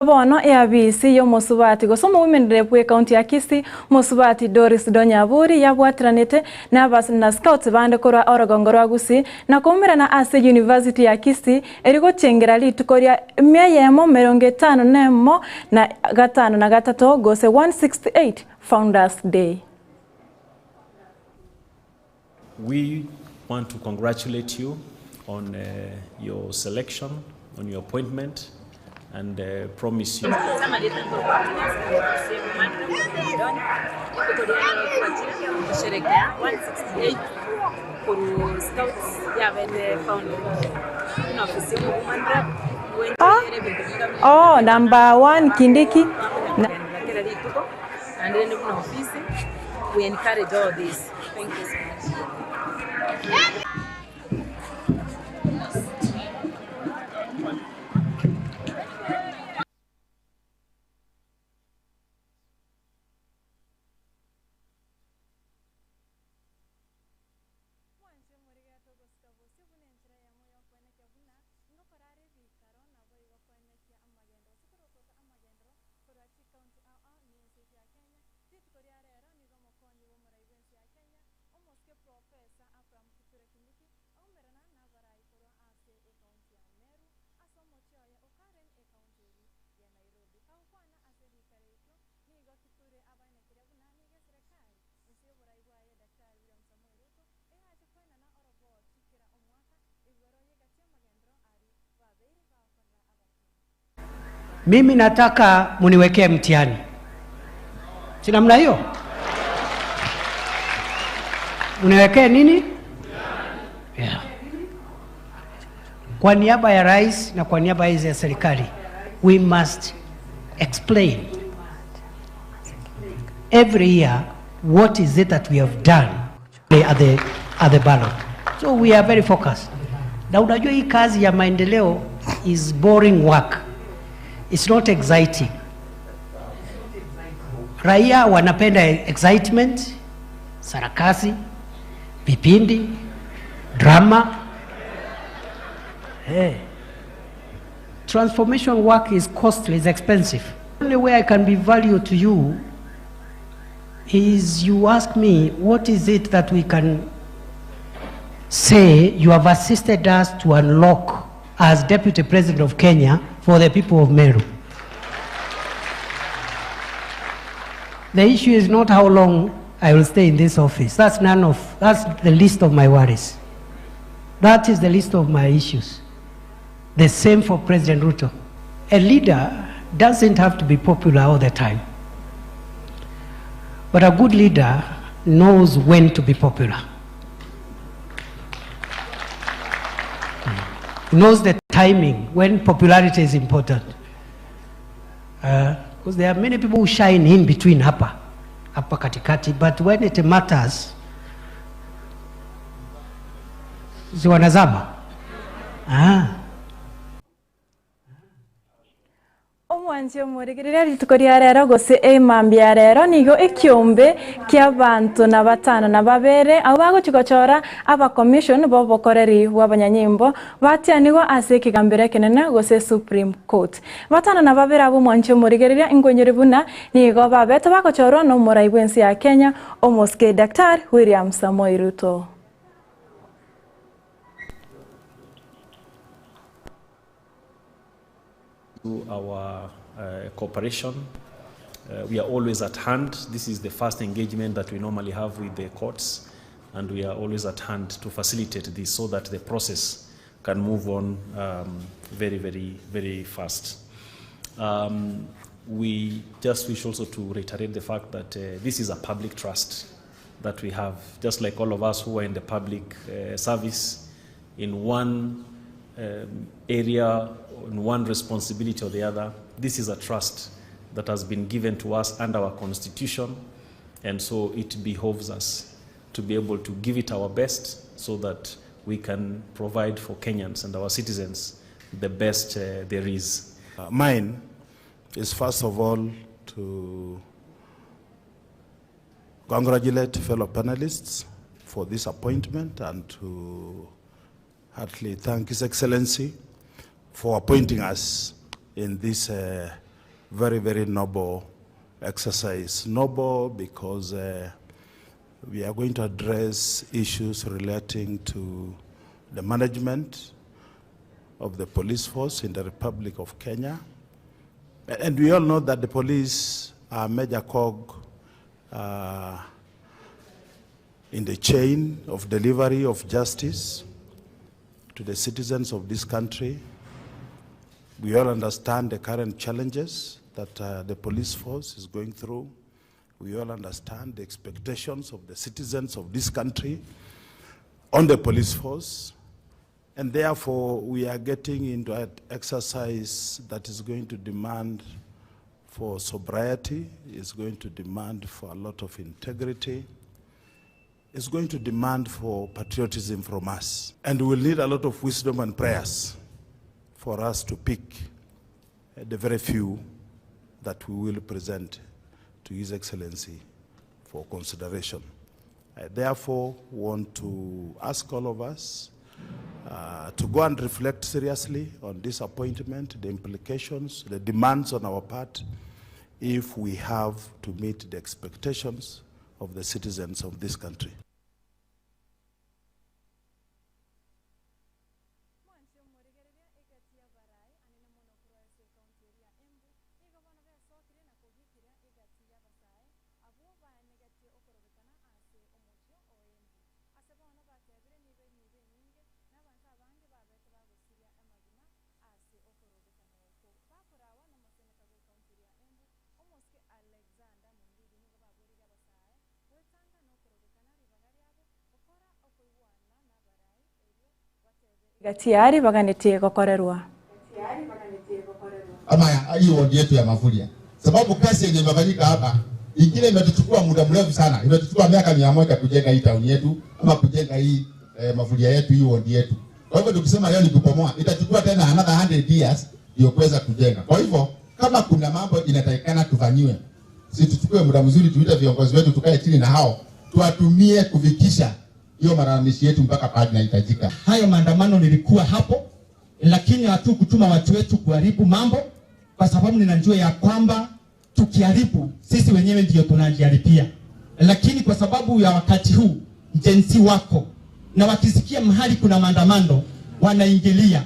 Bono eabisi y'omosubati gose omowomen rep bw'ecounty ya Kisii, Mosubati Doris Donyaburi yabwatiranete na scouts bande korwa orogongo rwa Gusii na koumerana ase University ya Kisii eri gochengera rituko ria emia eyemo emerongo etano nemo na gatano na gatato gose 168 Founders Day. We want to congratulate you on your selection, on your appointment and promise you. Ase amarieta nkorokwa Agnes ase Emmanuel Omodonya, rituko ria rero twachire gosherekea 168 korwa scouts yabete founded. Buna ofisi ya omo woman rep, nigo enchoire ebinto binga buna Oh, number one Kindiki. Twakonya kogenderera kera rituko, naende rende buna ofisi, we encourage all this. Thank you so much. Mwanche morigeto gosika bosio buna enchera eyemo y'okwenekia buna ngokora are ebikaro naboigo koenekia amagendo gose korokota amagenderero korwa chikaunti ao ao n'ense yaito ya Kenya. Rituko ria rero nigo omokonyi bw'omorai bw'ense ya Kenya, omosike Professor Abraham Kithure Kindiki, aumerana nabarai korwa ase ekaunti ya Meru ase omochie oye o Karen ekaunti eri ya Nairobi. Kagokwana ase ebikaro ekio nigo Kithure abaenekeria buna nigo eserekari inse y'oborai bwaye Daktari William Samoei Ruto erache koenana oroboti kera omwaka igoro y'egati y'amagenderero aria babeire bagokorera Abakenya. Mimi nataka muniwekee mtihani, si namna hiyo? Muniwekee nini? Yeah. Kwa niaba ya rais na kwa niaba hizi ya serikali, we must explain every year what is it that we have done at the, at the ballot. So we are very focused. Na unajua hii kazi ya maendeleo is boring work. It's not exciting. Raia wanapenda excitement, sarakasi, vipindi, drama. Hey. Transformation work is costly, it's expensive. The only way I can be value to you is you ask me what is it that we can say you have assisted us to unlock as Deputy President of Kenya for the people of Meru. The issue is not how long I will stay in this office. That's none of, that's the least of my worries. That is the least of my issues. The same for President Ruto. A leader doesn't have to be popular all the time. But a good leader knows when to be popular. Knows the timing when popularity is important. Because there are many people who shine in between hapa, hapa katikati, but when it matters, si wanazama? Ah. Omwanchi omorigereria rituko ria rero gose emambia ya rero nigo ekiombe kiabanto na batano na babere abo bagochi gochora aba commission bobokoreri bwa abanyanyimbo batianigwa ase ekegambero ekenene gose Supreme Court. Batano na babere abo omwanchi omorigereria nkonyori buna nigo babete bagochorwa na omorai bwensi ya Kenya omosike Daktari William Samoei Ruto. Our cooperation. We are always at hand. This is the first engagement that we normally have with the courts, and we are always at hand to facilitate this so that the process can move on um, very, very, very fast. Um, we just wish also to reiterate the fact that uh, this is a public trust that we have, just like all of us who are in the public uh, service in one um, area, in one responsibility or the other. This is a trust that has been given to us under our constitution, and so it behoves us to be able to give it our best so that we can provide for Kenyans and our citizens the best uh, there is. Mine is first of all to congratulate fellow panelists for this appointment and to heartily thank His Excellency for appointing us in this. very, very noble exercise. Noble because uh, we are going to address issues relating to the management of the police force in the Republic of Kenya. And we all know that the police are a major cog uh, in the chain of delivery of justice to the citizens of this country. We all understand the current challenges that uh, the police force is going through. We all understand the expectations of the citizens of this country on the police force. And therefore, we are getting into an exercise that is going to demand for sobriety, is going to demand for a lot of integrity, is going to demand for patriotism from us. And we will need a lot of wisdom and prayers for us to pick the very few that we will present to His Excellency for consideration. I therefore want to ask all of us uh, to go and reflect seriously on this appointment, the implications, the demands on our part, if we have to meet the expectations of the citizens of this country. Mwanche omorigereria egati y'abarai anene mono korwa ase ekaunti eria ya Embu, nigo bono besokirie na kogikiria egati y'abasae abwo baenegetie okorobekana ase omochio o Embu. Ase bono batebire nigo enibo enyinge na abanto abange babete bagosiria amagima ase okorobekana okwo. Bakorawa nomoseneta bw'ekaunti eria ya Embu, omosike Alexander Mundigi nigo baboririe abasae gwetanga na okorobekana ribaga riabo gokora okoigwana na abarai erio batebe Gatiari baganetie gokorerwa. Ama hii wodi yetu ya Mavulia, sababu kazi yenye imefanyika hapa ingine imetuchukua muda mrefu sana, imetuchukua miaka 100 kujenga hii town yetu ama kujenga hii eh, Mavulia yetu hii wodi yetu. Kwa hivyo tukisema leo ni kubomoa, itachukua tena another 100 years ndio kuweza kujenga. Kwa hivyo kama kuna mambo inatakikana tufanyiwe, si tuchukue muda mzuri, tuite viongozi wetu, tukae chini na hao, tuwatumie kufikisha hiyo malalamishi yetu mpaka pahali inahitajika. Hayo maandamano nilikuwa hapo, lakini hatukutuma watu wetu kuharibu mambo, kwa sababu ninajua ya kwamba tukiharibu sisi wenyewe ndio tunajiharibia. Lakini kwa sababu ya wakati huu Gen Z wako na wakisikia mahali kuna maandamano wanaingilia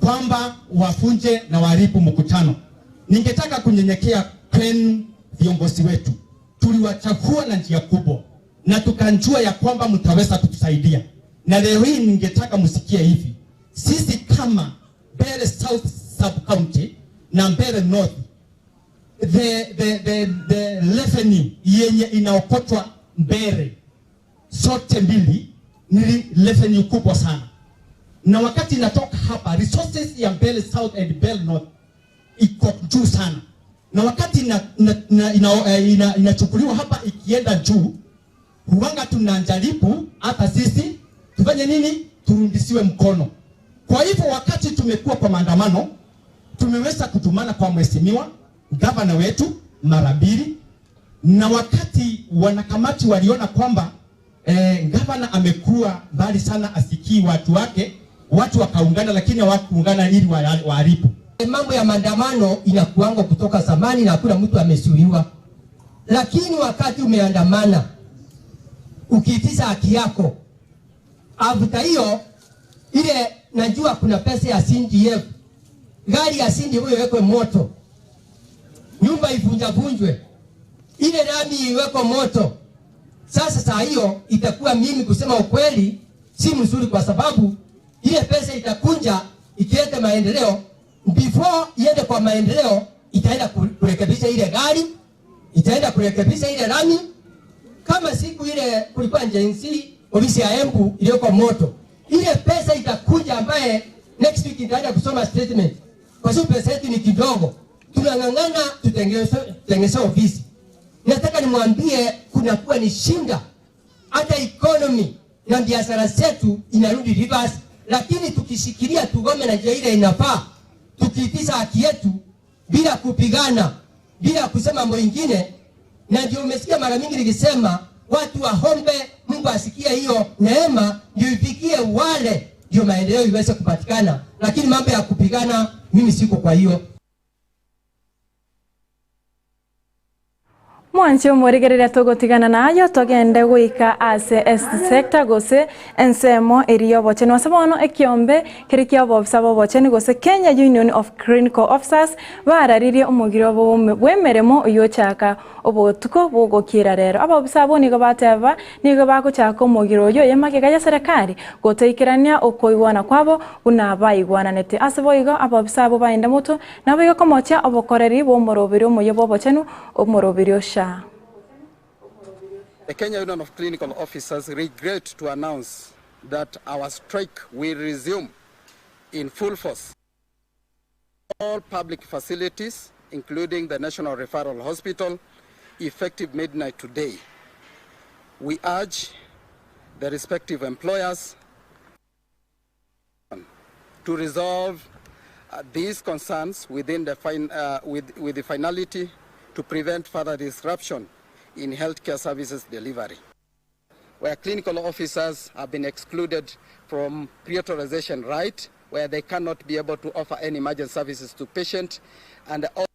kwamba wafunje na waharibu mkutano. Ningetaka kunyenyekea kwenu viongozi wetu, tuliwachagua na njia kubwa na tukanjua ya kwamba mtaweza kutusaidia, na leo hii ningetaka msikie hivi, sisi kama Mbeere South Sub County na Mbeere North, the revenue yenye inaokotwa Mbeere sote mbili ni revenue kubwa sana, na wakati inatoka hapa resources ya Mbeere South and Mbeere North iko juu sana, na wakati inachukuliwa hapa ikienda juu, huwanga tunajaribu hata sisi tufanye nini, turudishiwe mkono. Kwa hivyo wakati tumekuwa kwa maandamano, tumeweza kutumana kwa mheshimiwa gavana wetu mara mbili, na wakati wanakamati waliona kwamba gavana amekuwa mbali sana, asikii watu wake, watu wakaungana, lakini hawakuungana ili waharibu. Mambo ya maandamano inakuanga kutoka zamani na hakuna mtu amezuiwa, lakini wakati umeandamana ukiitisha haki yako, after hiyo ile, najua kuna pesa ya CDF, gari ya CDF iwekwe moto, nyumba ivunjavunjwe, ile lami iwekwe moto. Sasa saa hiyo itakuwa mimi kusema ukweli si mzuri, kwa sababu ile pesa itakunja ikileta maendeleo, before iende kwa maendeleo itaenda kurekebisha ile gari, itaenda kurekebisha ile lami. Kama siku ile kulikuwa Gen Z ofisi ya Embu iliyoko moto, ile pesa itakuja ambaye next week itaenda kusoma statement, kwa sababu pesa yetu ni kidogo, tunang'ang'ana tutengeneze ofisi. Nataka nimwambie kunakuwa ni shinda, hata economy na biashara zetu inarudi reverse, lakini tukishikilia tugome na njia ile inafaa, tukiitisha haki yetu bila kupigana, bila kusema mambo ingine. Na ndio umesikia mara mingi nikisema watu waombe Mungu asikie hiyo neema, ndio ifikie wale, ndio maendeleo iweze kupatikana. Lakini mambo ya kupigana, mimi siko kwa hiyo. Mwanche omorigereria togotigana nayo togende goika ase esecta gose ensemo eria y'obochenu. Ase bono ekiombe keria kia obofisa bw'obochenu gose Kenya Union of Clinical Officers bararirie omogiro bw'emeremo oyio ochaka obotuko bw'ogokiira rero. Abobisa abwo nigo bateba nigo bagochaka omogiro oyio oye magega ya serekari gotaikerania okoigwana kwabo buna baigwananete. Ase boigo abobisa abwo baende motwe Naboigo komochia obokoreri bw'omoroberi omoyia bw'obochenu, omoroberi o SHA. The Kenya Union of Clinical Officers regret to announce that our strike will resume in full force. All public facilities, including the National Referral Hospital, effective midnight today. We urge the respective employers to resolve uh, these concerns within the fin uh, with, with the finality to prevent further disruption in healthcare services delivery. Where clinical officers have been excluded from pre-authorization right, where they cannot be able to offer any emergency services to patients, and all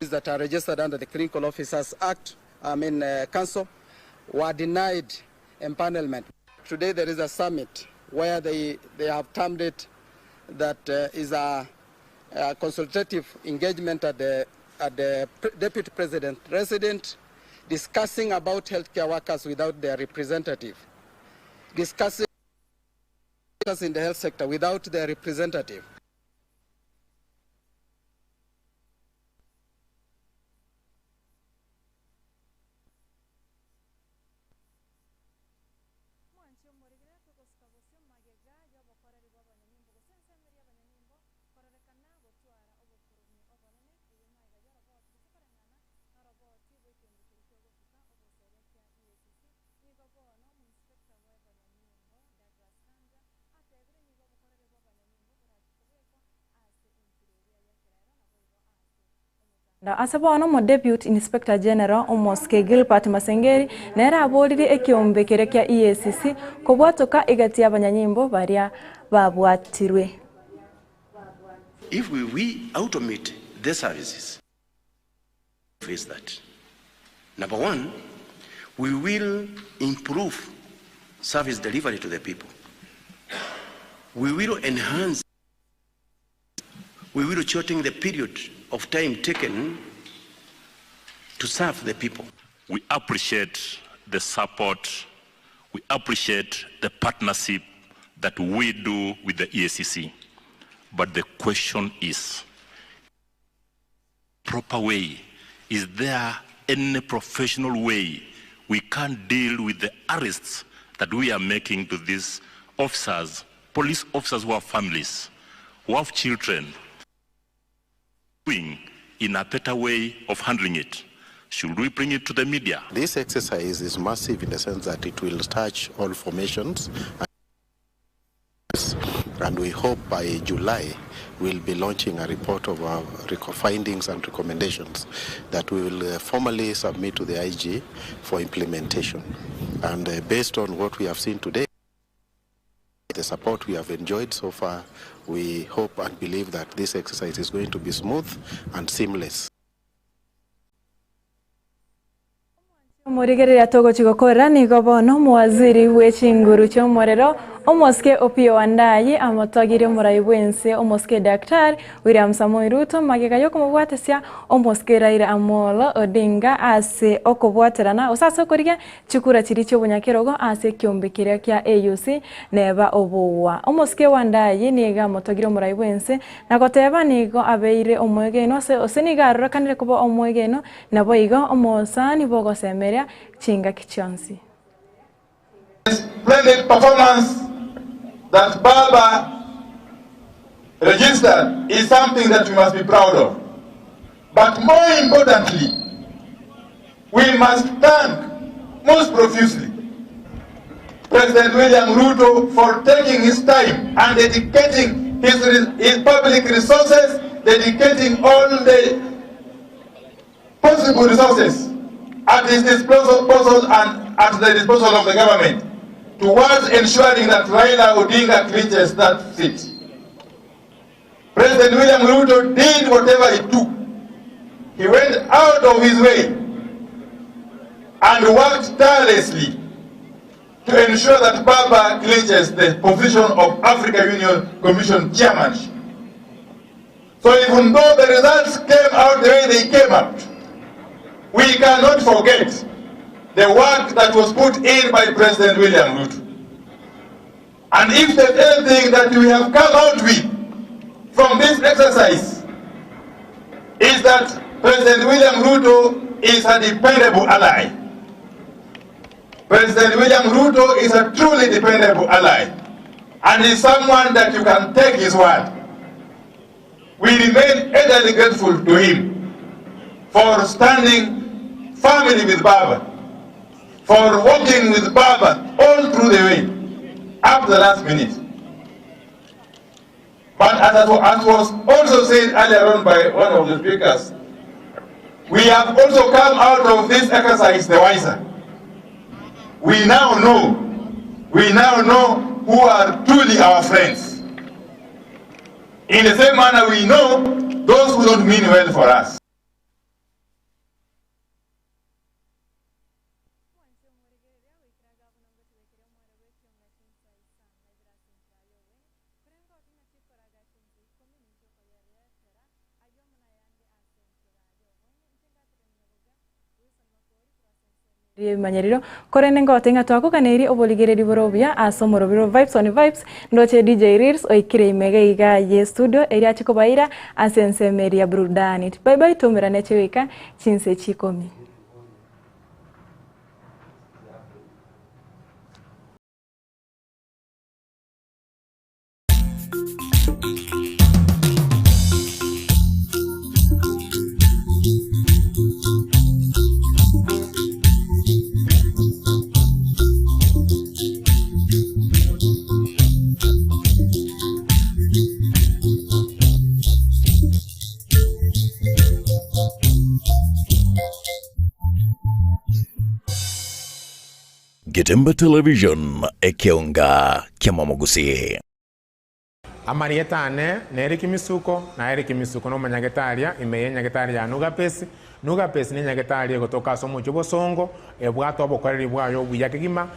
that are registered under the Clinical Officers Act, I mean, uh, Council, were denied empanelment. Today there is a summit where they, they have termed it that uh, is a, a consultative engagement at the, at the Deputy President resident, discussing about healthcare workers without their representative, discussing in the health sector without their representative. Mwanche omorigere togosuka bosio magega y'obokoreri bw'abanyanyimbo gose ensemo eria y'abanyanyimbo kororekana gotwara obokurumi obonene eye magega y'oroboti gose koreng'ana noroboti bw'ekeombe keria kiogotuka obosaria kia EACC. Nigo bono omoinspector bw'abanyanyimbo Douglas Kanja atebire nigo obokoreri bw'abanyanyimbo borachi kobekwa ase enchera eria y'ekerero naboigo ase Omotandao. Ase bono omodeputy Inspector General Omosike Gilbert Masengeli nere aboririe ekeombe keria kia EACC kobwatoka egati y'abanyanyimbo baria babwatirwe. If we we automate the services is that number one we will improve service delivery to the people we will enhance We will shorten the period of time taken to serve the people. We appreciate the support, we appreciate the partnership that we do with the EACC. But the question is, proper way, is there any professional way we can deal with the arrests that we are making to these officers, police officers who have families, who have children, doing in a better way of handling it? Should we bring it to the media? This exercise is massive in the sense that it will touch all formations and we hope by July we'll be launching a report of our findings and recommendations that we will uh, formally submit to the IG for implementation. And uh, based on what we have seen today, the support we have enjoyed so far, we hope and believe that this exercise is going to be smooth and seamless. Omorigereria togochi gokorera nigo bono omowaziri bwe chinguru chi'omorero omosike Opiyo Wandayi amotogirie omorai bw'ense omosike Daktari William Samoei Ruto magega yokomobwatesia omosike Raila Amolo Odinga ase okobwaterana gose ase okorigia chikura chiria chi'obonyakerogo ase ekiombe keria kia AUC neba obogwa. Omosike Wandayi nigo amotogirie omorai bw'ense na goteba nigo abeire omwegenwa ase ose nigo arorekanire koba omwegenwa Naboigo omosani bw'ogosemeria chingaki chionsi. Splendid performance that Baba registered is something that we must be proud of. But more importantly, we must thank most profusely President William Ruto for taking his time and dedicating his, his public resources, dedicating all the possible resources at his disposal and at the disposal of the government towards ensuring that Raila Odinga reaches that seat. President William Ruto did whatever it took. He went out of his way and worked tirelessly to ensure that Baba clinches the position of Africa Union Commission chairmanship. So even though the results came out the way they came out, we cannot forget the work that was put in by President William Ruto. And if there's anything that we have come out with from this exercise, is that President William Ruto is a dependable ally. President William Ruto is a truly dependable ally and is someone that you can take his word. We remain eternally grateful to him for standing firmly with Baba, for walking with Baba all through the way, up to the last minute. But as, as was also said earlier on by one of the speakers, we have also come out of this exercise the wiser. We now know, we now know who are truly our friends. In the same manner, we know those who don't mean well for us. Ebimanyerero korende ngote ng'a twakoganeirie oborigereri bore obuya ase omorobiro Vibes on Vibes ndoche DJ Reels oikire ime iga iga ye studio eria ache kobaira ase ensemo eria ya burudani. Bye bye toumerane chigoika chinse chikomi. Getemba Television, ekeonga kiamamogusii. Amarieta ane nere Kimisuko, na Eric Misuko nomonyagetaria ime y'enyagetari ya Nugapesi. Nugapesi nenyagetari egotoka ase omochie o Bosongo, ebwate obokoreri bwaye obuya kegima na.